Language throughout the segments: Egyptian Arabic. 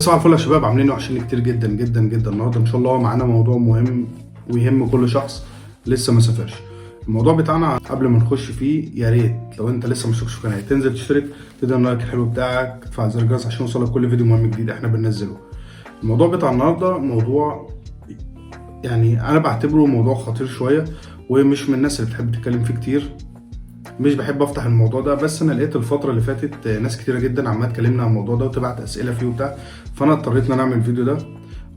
صباح الفل يا شباب، عاملين وحشين كتير جدا جدا جدا. النهارده ان شاء الله معانا موضوع مهم ويهم كل شخص لسه ما سافرش. الموضوع بتاعنا قبل ما نخش فيه، يا ريت لو انت لسه ما اشتركتش في القناة تنزل تشترك، تدعم ال like الحلو بتاعك، تفعل زر الجرس عشان يوصلك كل فيديو مهم جديد احنا بننزله. الموضوع بتاع النهارده موضوع يعني انا بعتبره موضوع خطير شوية، ومش من الناس اللي بتحب تتكلم فيه كتير، مش بحب افتح الموضوع ده، بس انا لقيت الفترة اللي فاتت ناس كتيرة جدا عماله تكلمنا عن الموضوع ده وتبعت اسئلة فيه وبتاع، فانا اضطريت ان انا اعمل الفيديو ده.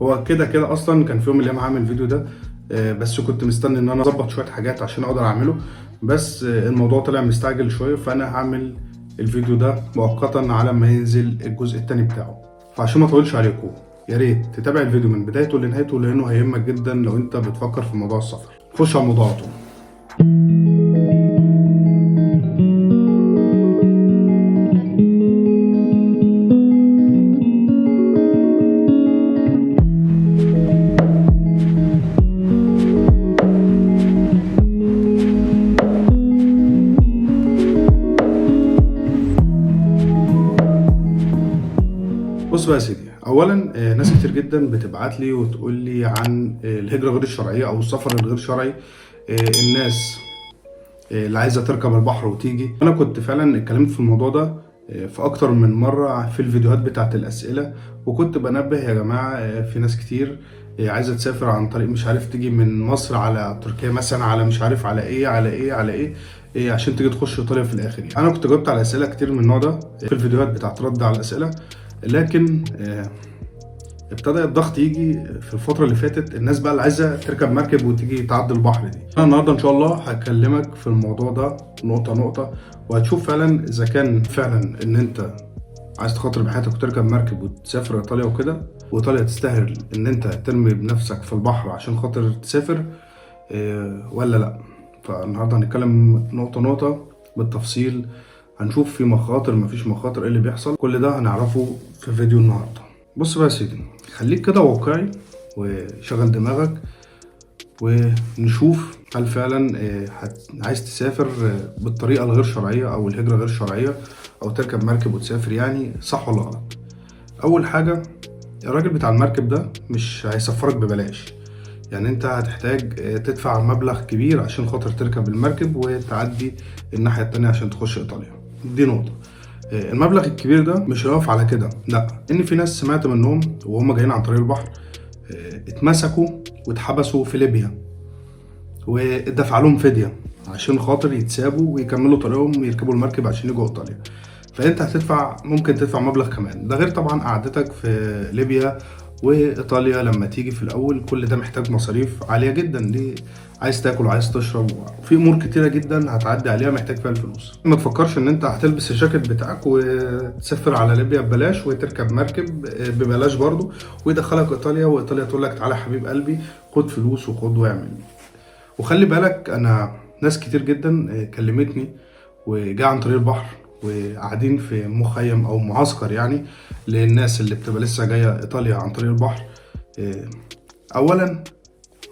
هو كده كده اصلا كان في يوم من الايام هعمل الفيديو ده، بس كنت مستني ان انا اظبط شوية حاجات عشان اقدر اعمله، بس الموضوع طلع مستعجل شوية، فانا هعمل الفيديو ده مؤقتا على ما ينزل الجزء التاني بتاعه. فعشان ما اطولش عليكم، يا ريت تتابع الفيديو من بدايته لنهايته، لانه هيهمك جدا لو انت بتفكر في موضوع السفر. خش على الموضوع على طول. بص بقى يا سيدي، اولا ناس كتير جدا بتبعت لي وتقول لي عن الهجرة غير الشرعية او السفر الغير شرعي، الناس اللي عايزه تركب البحر وتيجي. انا كنت فعلا اتكلمت في الموضوع ده في اكتر من مرة في الفيديوهات بتاعت الاسئلة، وكنت بنبه يا جماعة في ناس كتير عايزه تسافر عن طريق مش عارف تيجي من مصر على تركيا مثلا، على مش عارف على ايه على ايه على ايه، عشان تيجي تخش ايطاليا في الاخر. يعني انا كنت جاوبت على اسئلة كتير من النوع ده في الفيديوهات بتاعت رد على الاسئلة، لكن ابتدى الضغط يجي في الفترة اللي فاتت، الناس بقى اللي عايزة تركب مركب وتيجي تعدي البحر دي. أنا النهاردة إن شاء الله هكلمك في الموضوع ده نقطة نقطة، وهتشوف فعلا إذا كان فعلا إن أنت عايز تخاطر بحياتك وتركب مركب وتسافر إيطاليا وكده، وإيطاليا تستاهل إن أنت ترمي بنفسك في البحر عشان خاطر تسافر ولا لأ. فالنهاردة هنتكلم نقطة نقطة بالتفصيل، هنشوف في مخاطر مفيش مخاطر، ايه اللي بيحصل، كل ده هنعرفه في فيديو النهارده. بص بقى يا سيدي، خليك كده واقعي وشغل دماغك، ونشوف هل فعلا عايز تسافر بالطريقة الغير شرعية او الهجرة غير شرعية او تركب مركب وتسافر، يعني صح ولا غلط. اول حاجة، الراجل بتاع المركب ده مش هيسفرك ببلاش، يعني انت هتحتاج تدفع مبلغ كبير عشان خاطر تركب المركب وتعدي الناحية التانية عشان تخش ايطاليا. دي نقطة. المبلغ الكبير ده مش هيقف على كده، لا، ان في ناس سمعت منهم وهم جايين عن طريق البحر اتمسكوا واتحبسوا في ليبيا واتدفع لهم فدية عشان خاطر يتسابوا ويكملوا طريقهم ويركبوا المركب عشان يجوا ايطاليا. فانت ممكن تدفع مبلغ كمان، ده غير طبعا قعدتك في ليبيا وايطاليا لما تيجي في الاول. كل ده محتاج مصاريف عالية جدا، ليه؟ عايز تاكل وعايز تشرب، وفي امور كتيرة جدا هتعدي عليها محتاج فيها الفلوس. ما تفكرش ان انت هتلبس الجاكيت بتاعك وتسافر على ليبيا ببلاش وتركب مركب ببلاش برضو ويدخلك ايطاليا، وايطاليا تقول لك تعالى حبيب قلبي خد فلوس وخد واعمل. وخلي بالك، انا ناس كتير جدا كلمتني وجا عن طريق البحر وقاعدين في مخيم او معسكر، يعني للناس اللي بتبقى لسه جاية ايطاليا عن طريق البحر. اولا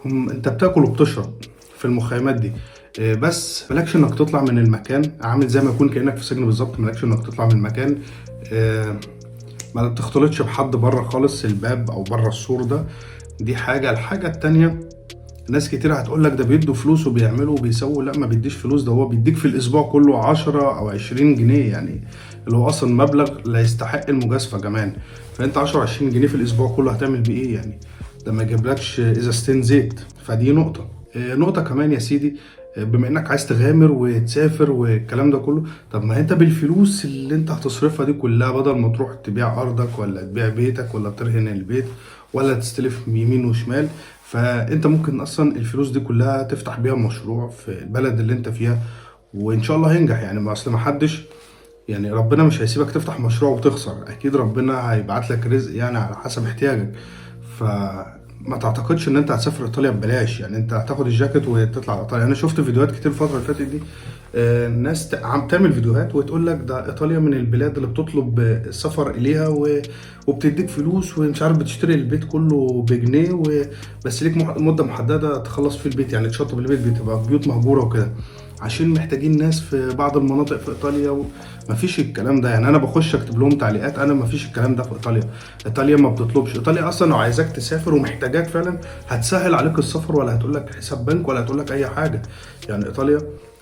هم انت بتاكل وبتشرب في المخيمات دي، بس مالكش انك تطلع من المكان، عامل زي ما يكون كانك في سجن بالظبط، مالكش انك تطلع من المكان، ما تختلطش بحد بره خالص الباب او بره السور ده. دي حاجة. الحاجة التانية، ناس كتير هتقول لك ده بيدوا فلوس وبيعملوا وبيسووا، لا ما بيديش فلوس، ده هو بيديك في الاسبوع كله 10 او 20 جنيه، يعني اللي هو اصلا مبلغ لا يستحق المجازفة كمان. فانت 10 20 جنيه في الاسبوع كله هتعمل بيه ايه يعني؟ ده ما يجيبلكش ازازتين زيت. فدي نقطة. نقطة كمان يا سيدي، بما انك عايز تغامر وتسافر والكلام ده كله، طب ما انت بالفلوس اللي انت هتصرفها دي كلها، بدل ما تروح تبيع ارضك ولا تبيع بيتك ولا ترهن البيت ولا تستلف يمين وشمال، فانت ممكن اصلا الفلوس دي كلها تفتح بيها مشروع في البلد اللي انت فيها، وان شاء الله هينجح. يعني ما اصل ما حدش، يعني ربنا مش هيسيبك تفتح مشروع وتخسر، اكيد ربنا هيبعت لك رزق يعني على حسب احتياجك. فما تعتقدش ان انت هتسافر ايطاليا ببلاش، يعني انت هتاخد الجاكيت وتطلع ايطاليا. انا شفت فيديوهات كتير الفترة اللي فاتت دي، ناس عم تعمل فيديوهات وتقول لك ده ايطاليا من البلاد اللي بتطلب السفر اليها وبتديك فلوس ومش عارف بتشتري البيت كله بجنيه بس ليك مده محددة تخلص فيه البيت، يعني تشطب البيت، بتبقى بيوت مهجورة وكده. عشان محتاجين ناس في بعض المناطق في ايطاليا. مفيش الكلام ده. يعني انا بخش اكتب لهم تعليقات، انا مفيش الكلام ده في ايطاليا. ايطاليا ما بتطلبش. ايطاليا اصلا لو عايزاك تسافر ومحتاجاك فعلا هتسهل عليك السفر، ولا هتقول لك حساب بنك، ولا هتقول لك اي حاجة. يعني ايطاليا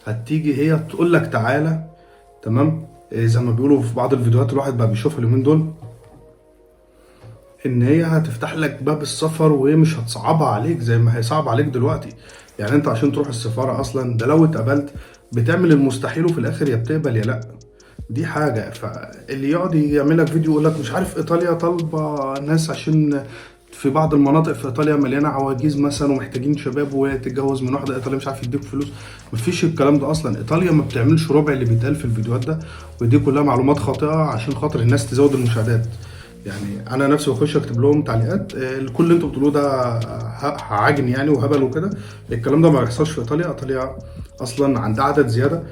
هتيجي هي تقول لك تعالى، تمام؟ زي ما بيقولوا في بعض الفيديوهات الواحد بقى بيشوفها اليومين دول، ان هي هتفتح لك باب السفر وهي مش هتصعبها عليك زي ما هي صعب عليك دلوقتي. يعني انت عشان تروح السفارة اصلا ده لو اتقبلت بتعمل المستحيل، وفي الاخر يا بتقبل يا لا. دي حاجة. فاللي يقعد يعمل لك فيديو يقول لك مش عارف ايطاليا طالبة ناس عشان في بعض المناطق في ايطاليا مليانة عواجيز مثلا ومحتاجين شباب، وتتجوز من واحدة ايطالية مش عارف يديك فلوس، مفيش الكلام ده اصلا. ايطاليا ما بتعملش ربع اللي بيتقال في الفيديوهات ده، ودي كلها معلومات خاطئة عشان خاطر الناس تزود المشاهدات. يعني انا نفسي بخش اكتب لهم تعليقات، كل اللي انتوا بتقولوه ده عاجن يعني وهبل وكده. الكلام ده ما بيحصلش في ايطاليا. ايطاليا اصلا عندها عدد زيادة،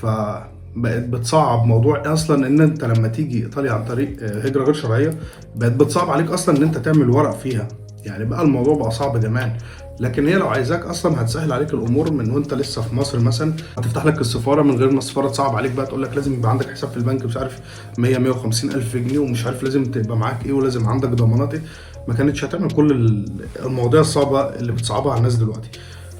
فبقت بتصعب موضوع اصلا ان انت لما تيجي ايطاليا عن طريق هجره غير شرعية، بقت بتصعب عليك اصلا ان انت تعمل ورق فيها. يعني بقى الموضوع بقى صعب كمان. لكن هي لو عايزاك اصلا هتسهل عليك الامور من وانت لسه في مصر مثلا، هتفتح لك السفارة من غير ما السفارة تصعب عليك بقى تقول لك لازم يبقى عندك حساب في البنك مش عارف 100 150 الف جنيه، ومش عارف لازم تبقى معاك ايه، ولازم عندك ضمانات ايه. ما كانتش هتعمل كل المواضيع الصعبة اللي بتصعبها على الناس دلوقتي.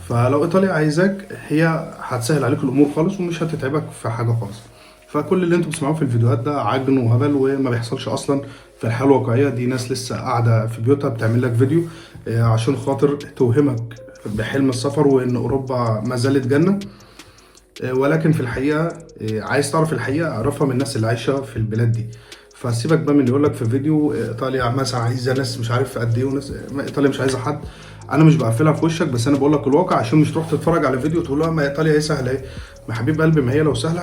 فلو ايطاليا عايزاك هي هتسهل عليك الامور خالص ومش هتتعبك في حاجة خالص. فكل اللي انتم بتسمعوه في الفيديوهات ده عجن وهبل وما بيحصلش اصلا في الحياة الواقعية. دي ناس لسه قاعدة في بيوتها بتعمل لك فيديو عشان خاطر توهمك بحلم السفر وان اوروبا ما زالت جنة، ولكن في الحقيقة عايز تعرف الحقيقة اعرفها من الناس اللي عايشه في البلاد دي. فسيبك بقى من اللي يقول لك في فيديو ايطاليا مثلا عايزه ناس مش عارف قد ايه، وناس ايطاليا مش عايزه حد. انا مش بقفلها في وشك، بس انا بقول لك الواقع عشان مش تروح تتفرج على فيديو تقول لها ما ايطاليا ايه سهلة ايه. ما حبيب قلبي، ما هي لو سهلة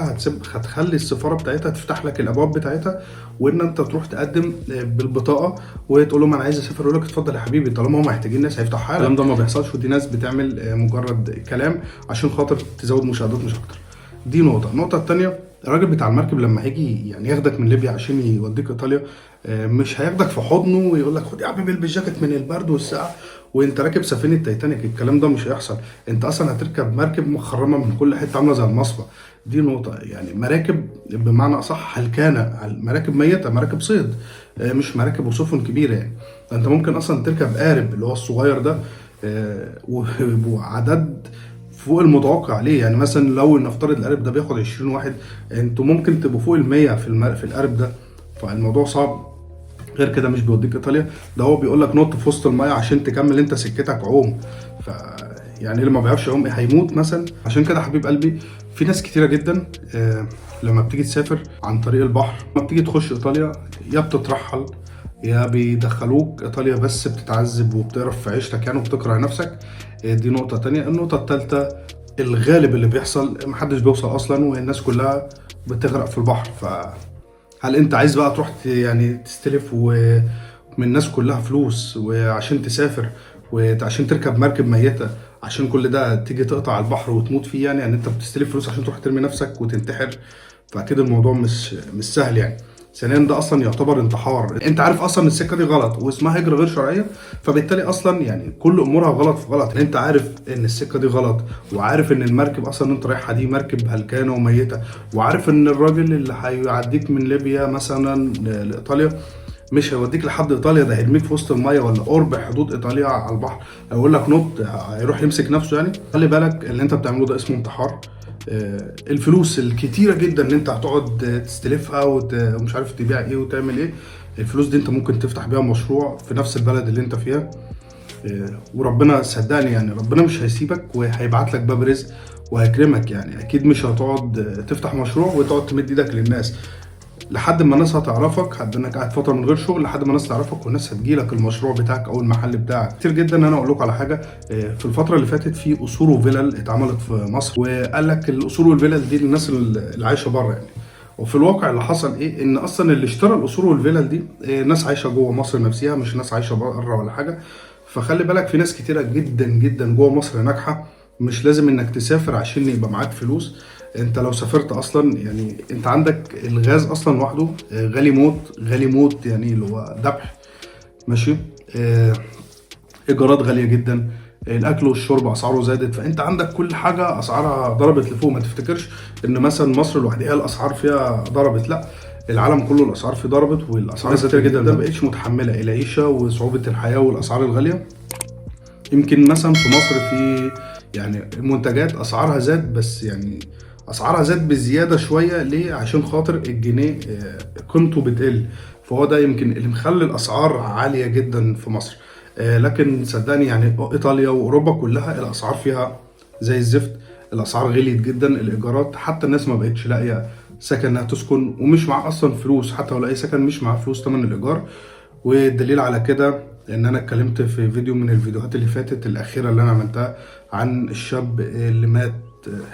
هتخلي السفارة بتاعتها تفتح لك الابواب بتاعتها، وان انت تروح تقدم بالبطاقه وتقول لهم انا عايز اسافر، يقول لك اتفضل يا حبيبي، طالما هم محتاجين ناس هيفتحوها لك. الكلام ده ما بيحصلش، ودي ناس بتعمل مجرد كلام عشان خاطر تزود مشاهدات مش اكتر. دي نقطة. النقطة الثانية، الراجل بتاع المركب لما هيجي يعني ياخدك من ليبيا عشان يوديك ايطاليا، مش هياخدك في حضنه ويقول لك خد يا حبيبي البس جاكيت من البرد والسقعه وانت راكب سفينة تايتانيك. الكلام ده مش هيحصل. انت اصلا هتركب مركب مخرمة من كل حتة عامله زي المصفى. دي نقطة. يعني مراكب بمعنى اصح هلكانه، مراكب ميته، مراكب صيد، مش مراكب وسفن كبيرة. يعني انت ممكن اصلا تركب قارب اللي هو الصغير ده، وعدد فوق المتوقع عليه. يعني مثلا لو نفترض القارب ده بياخد 20 واحد، انتوا ممكن تبقوا فوق ال 100 في القارب ده. فالموضوع صعب. غير كده مش بيوديك ايطاليا، ده هو بيقول لك نط في وسط المية عشان تكمل انت سكتك عوم. ف يعني اللي ما بيعرفش يعوم هيموت مثلا. عشان كده حبيب قلبي، في ناس كتيرة جدا لما بتيجي تسافر عن طريق البحر، لما بتيجي تخش ايطاليا يا بتترحل يا بيدخلوك ايطاليا بس بتتعذب وبتقرف في عيشتك يعني وبتكره نفسك. دي نقطة تانية. النقطة التالتة، الغالب اللي بيحصل محدش بيوصل اصلا والناس كلها بتغرق في البحر. فهل انت عايز بقى تروح يعني تستلف ومن الناس كلها فلوس وعشان تسافر وعشان تركب مركب ميتة، عشان كل ده تيجي تقطع البحر وتموت فيه؟ يعني انت بتستلف فلوس عشان تروح ترمي نفسك وتنتحر. فاكيد الموضوع مش سهل يعني. ثانيا ده اصلا يعتبر انتحار. انت عارف اصلا السكة دي غلط واسمها هجره غير شرعية، فبالتالي اصلا يعني كل امورها غلط في غلط. انت عارف ان السكة دي غلط، وعارف ان المركب اصلا انت رايحها دي مركب هلكانه وميتة، وعارف ان الراجل اللي هيعديك من ليبيا مثلا لايطاليا مش هيوديك لحد ايطاليا، ده هيرميك في وسط المية ولا قرب حدود ايطاليا على البحر، هيقول لك نط، هيروح يمسك نفسه. يعني خلي بالك اللي انت بتعمله ده اسمه انتحار. الفلوس الكتيرة جدا اللي انت هتقعد تستلفها ومش عارف تبيع ايه وتعمل ايه، الفلوس دي انت ممكن تفتح بيها مشروع في نفس البلد اللي انت فيها. وربنا صدقني يعني ربنا مش هيسيبك وهيبعت لك باب رزق وهيكرمك. يعني اكيد مش هتقعد تفتح مشروع وتقعد تمد ايدك للناس لحد ما الناس هتعرفك، حد انك قاعد فترة من غير شغل لحد ما الناس تعرفك والناس هتجيلك المشروع بتاعك او المحل بتاعك. كتير جدا ان انا اقول لكم على حاجة، في الفترة اللي فاتت في قصور وفلل اتعملت في مصر، وقال لك القصور والفلل دي للناس اللي عايشه بره يعني. وفي الواقع اللي حصل ايه، ان اصلا اللي اشترى القصور والفلل دي ناس عايشه جوه مصر نفسها، مش ناس عايشه بره ولا حاجة. فخلي بالك في ناس كتيرة جدا جدا جوه مصر ناجحة، مش لازم انك تسافر عشان يبقى معاك فلوس. انت لو سافرت اصلا يعني انت عندك الغاز اصلا لوحده غالي موت، غالي موت يعني اللي هو ذبح، ماشي. ايجارات غالية جدا، الاكل والشرب اسعاره زادت. فانت عندك كل حاجة اسعارها ضربت لفوق. ما تفتكرش ان مثلا مصر لوحدها الاسعار فيها ضربت، لا، العالم كله الاسعار فيه ضربت، والاسعار زادت جدا، ما بقتش متحملة العيشة وصعوبة الحياة والاسعار الغالية. يمكن مثلا في مصر في يعني المنتجات اسعارها زاد، بس يعني اسعارها زاد بزيادة شوية. ليه؟ عشان خاطر الجنيه قيمته بتقل، فهو ده يمكن اللي مخلي الاسعار عالية جدا في مصر. لكن صدقني يعني ايطاليا واوروبا كلها الاسعار فيها زي الزفت، الاسعار غليت جدا، الايجارات حتى الناس ما بقتش لاقيه سكن انها تسكن، ومش معاه اصلا فلوس، حتى لو لاقي سكن مش معاه فلوس ثمن الايجار. والدليل على كده ان انا اتكلمت في فيديو من الفيديوهات اللي فاتت الاخيرة اللي انا عملتها عن الشاب اللي مات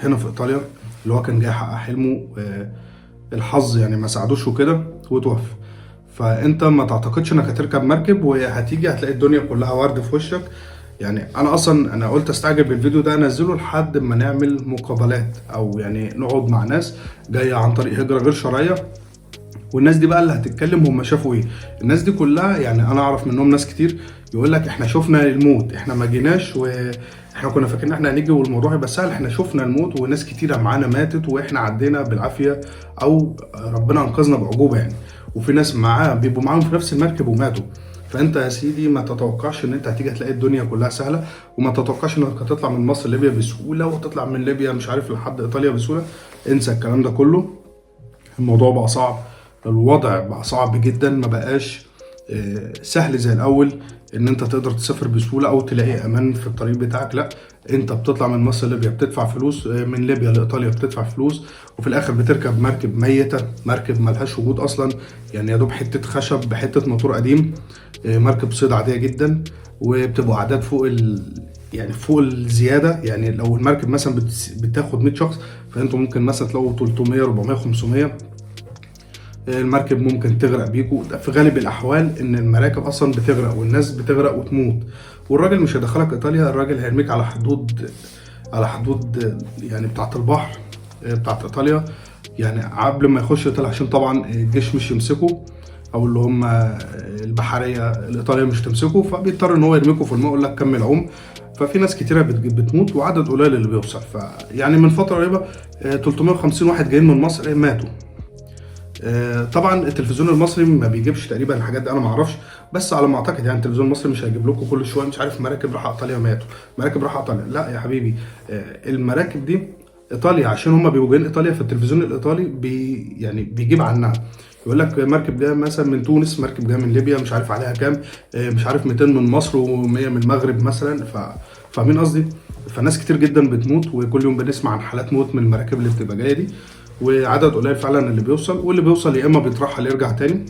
هنا في ايطاليا، اللي هو كان جاي يحقق حلمه، الحظ يعني ما ساعدوش وكده وتوفى. فانت ما تعتقدش انك هتركب مركب وهتيجي هتلاقي الدنيا كلها ورد في وشك. يعني انا اصلا انا قلت استعجل بالفيديو ده انزله لحد ما نعمل مقابلات، او يعني نقعد مع ناس جاية عن طريق هجره غير شرعية، والناس دي بقى اللي هتتكلم هم شافوا ايه. الناس دي كلها يعني انا اعرف منهم ناس كتير يقول لك احنا شفنا الموت، احنا ما جيناش واحنا كنا فاكرين احنا هنيجي والموضوع هيبقى سهل، احنا شفنا الموت وناس كتيرة معانا ماتت واحنا عدينا بالعافية او ربنا انقذنا بعجوبه يعني. وفي ناس معاه بيبقوا معاهم في نفس المركب وماتوا. فانت يا سيدي ما تتوقعش ان انت هتيجي هتلاقي الدنيا كلها سهلة، وما تتوقعش انك هتطلع من مصر ليبيا بسهولة، وتطلع من ليبيا مش عارف لحد ايطاليا بسهولة. انسى الكلام ده كله، الموضوع بقى صعب، الوضع بقى صعب جدا، ما بقاش سهل زي الاول ان انت تقدر تسافر بسهولة او تلاقي امان في الطريق بتاعك. لا، انت بتطلع من مصر ليبيا بتدفع فلوس، من ليبيا لايطاليا بتدفع فلوس، وفي الاخر بتركب مركب ميته، مركب ملهاش وجود اصلا، يعني يا دوب حتة خشب بحته موتور قديم، مركب صيد عادية جدا، وبتبقوا اعداد فوق يعني فوق الزيادة. يعني لو المركب مثلا بتاخد 100 شخص، فانتوا ممكن مثلا تلاقوا 300 400 500. المركب ممكن تغرق بيكوا. ده في غالب الاحوال ان المراكب اصلا بتغرق والناس بتغرق وتموت، والراجل مش هيدخلك ايطاليا، الراجل هيرميك على حدود، على حدود يعني بتاعه البحر بتاعه ايطاليا، يعني قبل ما يخش ايطاليا، عشان طبعا الجيش مش يمسكه، او اللي هم البحرية الايطالية مش تمسكه، فبيضطر ان هو يرميكوا في الماء ويقول لك كمل عوم. ففي ناس كتيرة بتموت وعدد قليل اللي بيوصل. فيعني من فترة قريبه 350 واحد جايين من مصر ماتوا. طبعا التلفزيون المصري ما بيجيبش تقريبا الحاجات دي، انا ما اعرفش، بس على ما اعتقد يعني التلفزيون المصري مش هيجيب لكم كل شوية مش عارف مراكب راح ايطاليا ماتوا، مراكب راح ايطاليا. لا يا حبيبي، المراكب دي ايطاليا عشان هم بيبقوا جايين ايطاليا، فالتلفزيون الايطالي يعني بيجيب عنها، يقول لك مركب جاية مثلا من تونس، مركب جاية من ليبيا، مش عارف عليها كام، مش عارف 200 من مصر و100 من المغرب مثلا. فاهمين قصدي؟ فناس كتير جدا بتموت، وكل يوم بنسمع عن حالات موت من المراكب اللي بتبقى جاية دي، وعدد قليل فعلا اللي بيوصل، واللي بيوصل يا اما بيترحل يرجع تاني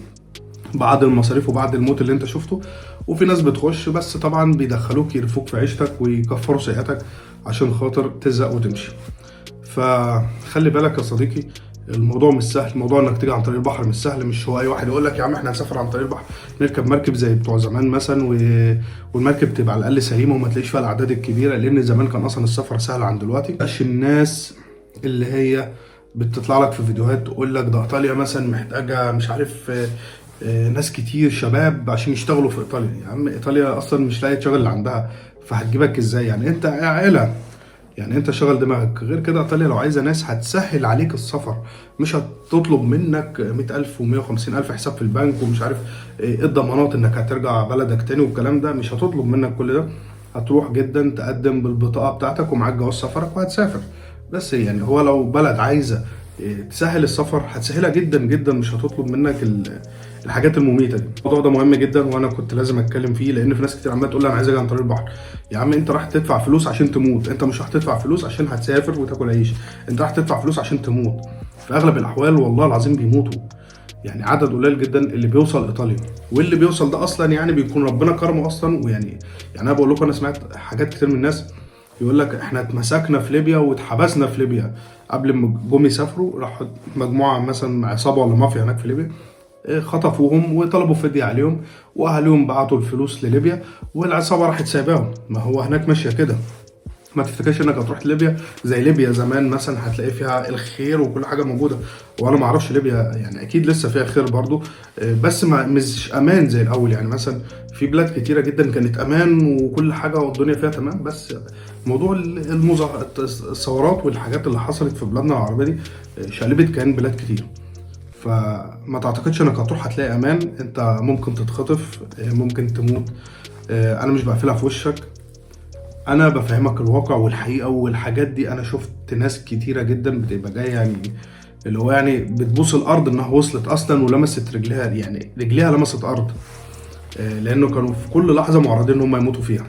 بعد المصاريف وبعد الموت اللي انت شفته، وفي ناس بتخش بس طبعا بيدخلوك يرفوك في عيشتك ويكفروا سيئاتك عشان خاطر تزق وتمشي. فخلي بالك يا صديقي، الموضوع مش سهل، موضوع انك تيجي عن طريق البحر مش سهل. مش هو اي واحد يقول لك يا عم احنا هنسافر عن طريق البحر، نركب مركب زي بتوع زمان مثلا، والمركب تبقى على الاقل سليمة وما تلاقيش فيها الاعداد الكبيرة، لان زمان كان اصلا السفر سهل عن دلوقتي. مش الناس اللي هي بتطلع لك في فيديوهات تقول لك ده ايطاليا مثلا محتاجه مش عارف ناس كتير شباب عشان يشتغلوا في ايطاليا. يا عم ايطاليا اصلا مش لاقيه تشغل اللي عندها، فهتجيبك ازاي؟ يعني انت عائلة، يعني انت شغل دماغك. غير كده ايطاليا لو عايزه ناس هتسهل عليك السفر، مش هتطلب منك 100,000 و150,000 حساب في البنك ومش عارف ايه الضمانات انك هترجع بلدك تاني والكلام ده، مش هتطلب منك كل ده. هتروح جدا تقدم بالبطاقه بتاعتك ومعاك جواز سفرك وهتسافر. بس يعني هو لو بلد عايزه تسهل السفر هتسهلها جدا جدا، مش هتطلب منك الحاجات المميته دي. الموضوع ده مهم جدا وانا كنت لازم اتكلم فيه، لان في ناس كتير عماله تقول لي انا عايز اجي عن طريق البحر. يا عم انت راح تدفع فلوس عشان تموت، انت مش راح تدفع فلوس عشان هتسافر وتاكل عيش، انت راح تدفع فلوس عشان تموت. في اغلب الاحوال والله العظيم بيموتوا، يعني عدد قليل جدا اللي بيوصل ايطاليا، واللي بيوصل ده اصلا يعني بيكون ربنا كرمه اصلا. ويعني انا بقول لكم انا سمعت حاجات كتير من الناس يقول لك احنا اتمسكنا في ليبيا واتحبسنا في ليبيا قبل ما جم يسافروا، راحوا مجموعة مثلا عصابة ولا مافيا هناك في ليبيا، خطفوهم وطلبوا فدية عليهم، واهاليهم بعتوا الفلوس لليبيا والعصابه راحت سايباهم. ما هو هناك ماشية كده، ما تفتكرش انك هتروح ليبيا زي ليبيا زمان مثلا هتلاقي فيها الخير وكل حاجة موجودة. وانا ما اعرفش ليبيا يعني اكيد لسه فيها خير برضو، بس ما مش امان زي الاول. يعني مثلا في بلاد كتيرة جدا كانت امان وكل حاجة والدنيا فيها تمام، بس موضوع الثورات والحاجات اللي حصلت في بلادنا العربية دي شقلبت كيان بلاد كتير. فما تعتقدش انك هتروح هتلاقي امان، انت ممكن تتخطف، ممكن تموت. انا مش بقفلها في وشك، انا بفهمك الواقع والحقيقة والحاجات دي. انا شفت ناس كتيرة جدا بتبقى جاية يعني اللي هو يعني بتبوس الارض انها وصلت اصلا ولمست رجليها، يعني رجليها لمست ارض، لانه كانوا في كل لحظة معرضين ان هم يموتوا فيها.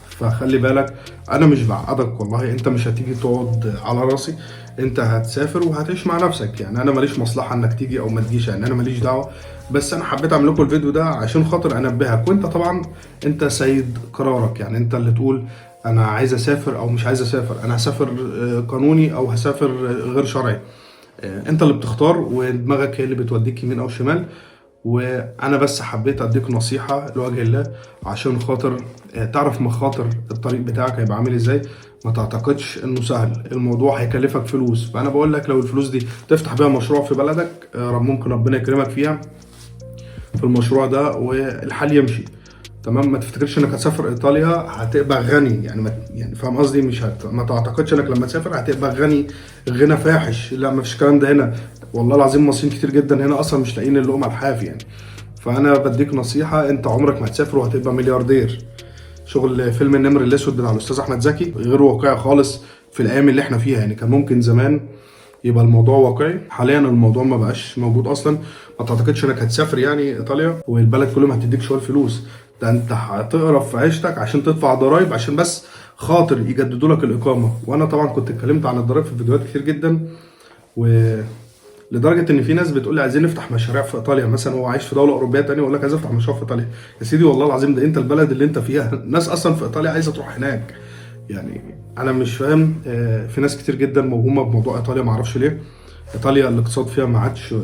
فخلي بالك، انا مش بعقدك والله، انت مش هتيجي تقعد على راسي، انت هتسافر وهتعيش مع نفسك. يعني انا ماليش مصلحة انك تيجي او ما تجيش، يعني انا ماليش دعوه، بس انا حبيت اعمل لكم الفيديو ده عشان خاطر انبهك. وانت طبعا انت سيد قرارك، يعني انت اللي تقول انا عايز اسافر او مش عايز اسافر، انا هسافر قانوني او هسافر غير شرعي. انت اللي بتختار ودماغك هي اللي بتوديك يمين او شمال. وانا بس حبيت اديك نصيحة لوجه الله عشان خاطر تعرف مخاطر الطريق بتاعك هيبقى عامل ازاي. ما تعتقدش انه سهل، الموضوع هيكلفك فلوس. فانا بقول لك لو الفلوس دي تفتح بيها مشروع في بلدك، ممكن ربنا يكرمك فيها في المشروع ده والحال يمشي تمام. ما تفتكرش انك هتسافر ايطاليا هتبقى غني، يعني ما يعني فاهم قصدي، مش ما تعتقدش انك لما تسافر هتبقى غني غنى فاحش، لا ما فيش الكلام ده هنا والله العظيم. مصريين كتير جدا هنا اصلا مش لاقيين اللقمة الحاف يعني. فانا بديك نصيحة، انت عمرك ما هتسافر وهتبقى ملياردير. شغل فيلم النمر الاسود بتاع الاستاذ احمد زكي غير واقعي خالص في الايام اللي احنا فيها. يعني كان ممكن زمان يبقى الموضوع واقعي، حاليا الموضوع ما بقاش موجود اصلا. ما تعتقدش انك هتسافر يعني ايطاليا والبلد كلهم هتديك شوية فلوس، ده انت هتقرف في عيشتك عشان تدفع ضرايب عشان بس خاطر يجددوا لك الاقامة. وانا طبعا كنت اتكلمت عن الضرايب في فيديوهات كتير جدا، ولدرجه ان في ناس بتقول لي عايزين نفتح مشاريع في ايطاليا مثلا، هو عايش في دولة اوروبية تانية ويقول لك عايز افتح مشروع في ايطاليا. يا سيدي والله العظيم ده انت البلد اللي انت فيها الناس اصلا في ايطاليا عايزه تروح هناك. يعني انا مش فاهم، في ناس كتير جدا موهومه بموضوع ايطاليا، ما اعرفش ليه. ايطاليا الاقتصاد فيها ما عادش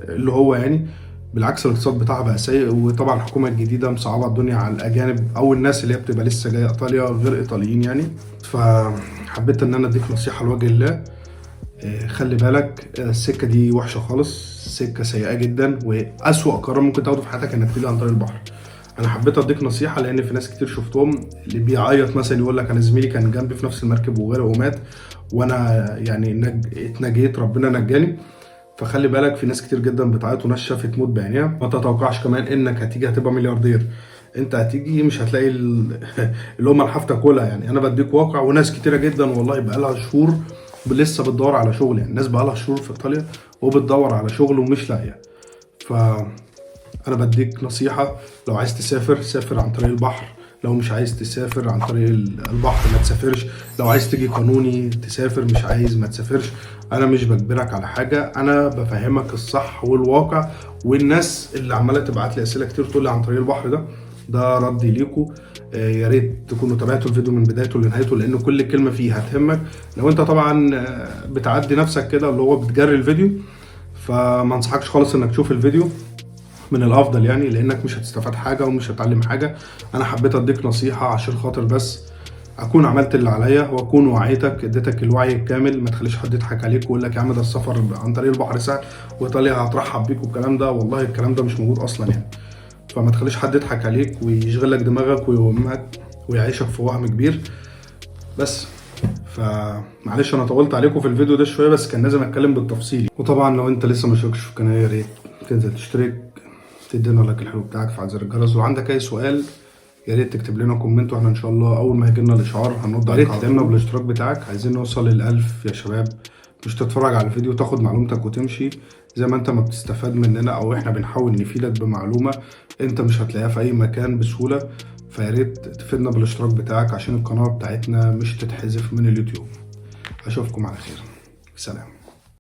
اللي هو يعني، بالعكس الاقتصاد بتاعها بقى سيء. وطبعا الحكومة الجديدة مصعبه الدنيا على الاجانب او الناس اللي هي بتبقى لسه جاية ايطاليا غير ايطاليين يعني. فحبيت ان انا اديك نصيحة لوجه الله، خلي بالك، السكة دي وحشة خالص، سكة سيئه جدا، واسوأ قرار ممكن تاخده في حياتك انك تيجي عن طريق البحر. انا حبيت اديك نصيحة لان في ناس كتير شفتهم اللي بيعيط مثلا يقول لك انا زميلي كان جنبي في نفس المركب وغرق ومات، وانا يعني اتنجيت، ربنا نجاني. فخلي بالك، في ناس كتير جدا بتعيط وناس شافت موت بعينيها. ما تتوقعش كمان انك هتيجي هتبقى ملياردير، انت هتيجي مش هتلاقي اللقمة الحاف تاكلها. يعني انا بديك واقع، وناس كتيرة جدا والله بقالها شهور لسه بتدور على شغل، يعني الناس بقالها شهور في ايطاليا وبتدور على شغل ومش لاقيه. ف انا بديك نصيحة، لو عايز تسافر سافر عن طريق البحر، لو مش عايز تسافر عن طريق البحر ما تسافرش، لو عايز تيجي قانوني تسافر، مش عايز ما تسافرش. انا مش بجبرك على حاجة، انا بفهمك الصح والواقع. والناس اللي عمالة تبعت لي اسئلة كتير تقول لي عن طريق البحر ده ردي ليكو. يا ريت تكونوا تابعتوا الفيديو من بدايته لنهايته، لان كل كلمة فيه هتهمك. لو انت طبعا بتعدي نفسك كده اللي هو بتجري الفيديو، فما انصحكش خالص انك تشوف الفيديو، من الافضل يعني، لانك مش هتستفاد حاجة ومش هتعلم حاجة. انا حبيت اديك نصيحة عشان خاطر بس اكون عملت اللي عليا واكون وعيتك، اديتك الوعي الكامل. ما تخليش حد يضحك عليك ويقول لك يا عم ده السفر عن طريق البحر سهل وايطاليا هترحب بيك والكلام ده، والله الكلام ده مش موجود اصلا يعني. فما تخليش حد يضحك عليك ويشغل لك دماغك ويوهمك ويعيشك في وهم كبير. بس فمعلش انا طولت عليكم في الفيديو ده شوية، بس كان لازم اتكلم بالتفصيل. وطبعا لو انت لسه ما اشتركتش في القناة يا ريت تنزل تشترك، تدينا like الحلو بتاعك، فعل زر الجرس. وعندك اي سؤال يا ريت تكتب لنا comment، واحنا ان شاء الله اول ما يجي لنا الاشعار هنرد عليك. تدعمنا بالاشتراك بتاعك، عايزين نوصل لل1000 يا شباب. مش تتفرج على الفيديو تاخد معلومتك وتمشي، زي ما انت ما بتستفاد مننا او احنا بنحاول نفيدك بمعلومة انت مش هتلاقيها في اي مكان بسهولة. فيا ريت تفيدنا بالاشتراك بتاعك عشان القناة بتاعتنا مش تتحذف من اليوتيوب. اشوفكم على خير، سلام.